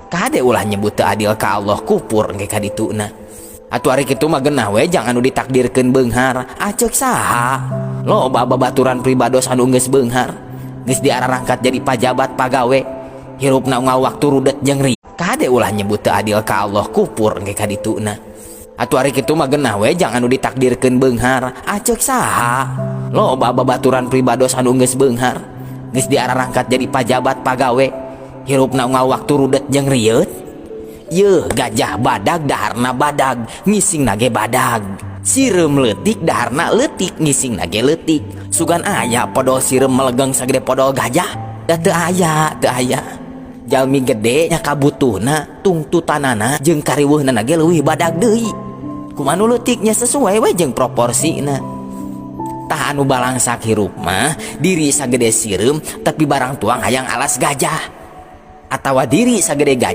Kade ulah nyebut teu adil ka Allah, kupur engke ka dituna. Atuh ari kitu mah genah we jang anu ditakdirkeun beunghar. Aceuk saha? Loba babaturan pribados anu geus beunghar, geus diararangkat jadi pajabat pagawe, hirupna unggal waktu rudet jeung ri. Kade ulah nyebut teu adil ka Allah, kupur engke ka dituna. Atuh ari kitu mah genah we jang anu ditakdirkeun beunghar. Aceuk saha? Loba babaturan pribados anu geus beunghar, geus diararangkat jadi pajabat pagawe, hirupna unggal waktu rudet jeung rieut. Yeuh, gajah badag daharna badag, ngisingna ge badag. Sireum leutik daharna leutik, ngisingna ge leutik. Sugan aya podol sireum melegeng sagede podol gajah? Da teu aya, teu aya. Jalmi gede nya kabutuhna, tungtutanana jeung kariweuhna ge leuwih badag deui. Kumaha nu leutiknya sesuai we jeung proporsina. Tah, anu balangsak hirup mah diri sagede sireum tapi barang tuang hayang alas gajah, atawa diri sagede gajah.